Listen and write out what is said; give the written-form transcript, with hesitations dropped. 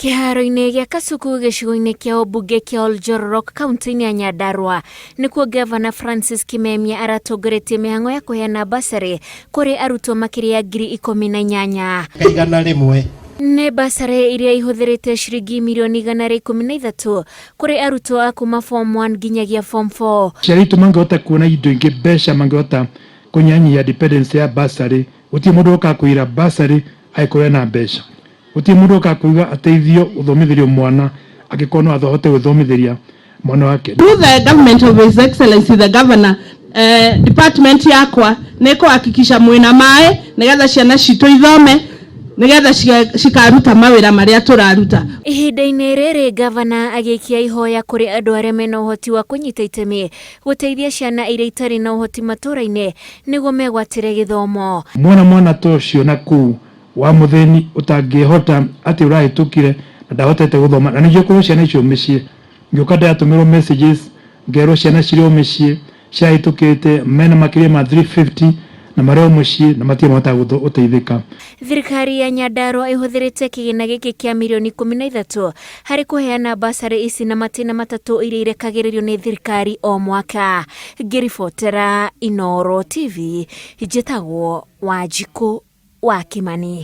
Kĩharo-inĩ gĩa Kasuku gĩcigo-inĩ kĩa ũmbunge kĩa Oljororok kaunti-inĩ ya Nyandarua nĩkuo Gavana Francis Kimemia aratongoretie mĩhang'o ya kũheana basarĩ kũrĩ arutwo makĩria ya 18,000. 100. Nĩ basarĩ iria ihũthĩrĩte ciringi mirioni 113 kũrĩ arutwo a kuma form 1 nginyagia form 4. Aciari aitũ mangĩhota kuona indo ingĩ, mbeca mangĩhota kũnyihanyihia dependence ya bursary. Gũtirĩ mũndũ ũkaga kũira bursary angĩkorwo ena mbeca. Gũtirĩ mũndũ ũkaga kuiga ateithio gũthomithĩrio mwana angĩkorwo no ahote gwĩthomithĩria mwana wake. Through the government of His Excellency the Governor, department yakwa nĩ kũhakikisha mwĩna maĩ nĩgetha ciana citũ ithome, nĩgetha cikaruta mawĩra marĩa tũraruta. Ihinda-inĩ rĩrĩ gavana agĩikia ihoya kũrĩ andũ arĩa mena ũhoti wa kũnyita itemi gũteithia ciana iria itarĩ na ũhoti matũra-inĩ nĩguo megwatĩre gĩthomo. Mwana ta ũcio na kũu wa mũthĩni ũtangĩhota atĩ ũrahĩtũkire na ndahotete gũthoma, na ningĩ korwo ciana icio mĩciĩ ngĩũka ndĩratũmĩrwo messages ngerwo ciana cirĩ o mĩciĩ ciahĩtũkĩte mena makĩria ma 350 na marĩ o mũciĩ na matirĩ mahotaga gũteithĩka. Thirikari ya Nyandarua ĩhũthĩrĩte kĩgĩna gĩkĩ kĩa mirioni 13 harĩ kũheana basarĩ ici na matĩna matatũ iria irekagĩrĩrio nĩ thirikari o mwaka. Ngĩribotera Inooro TV, njĩtagwo Wanjikũ wa Kimani.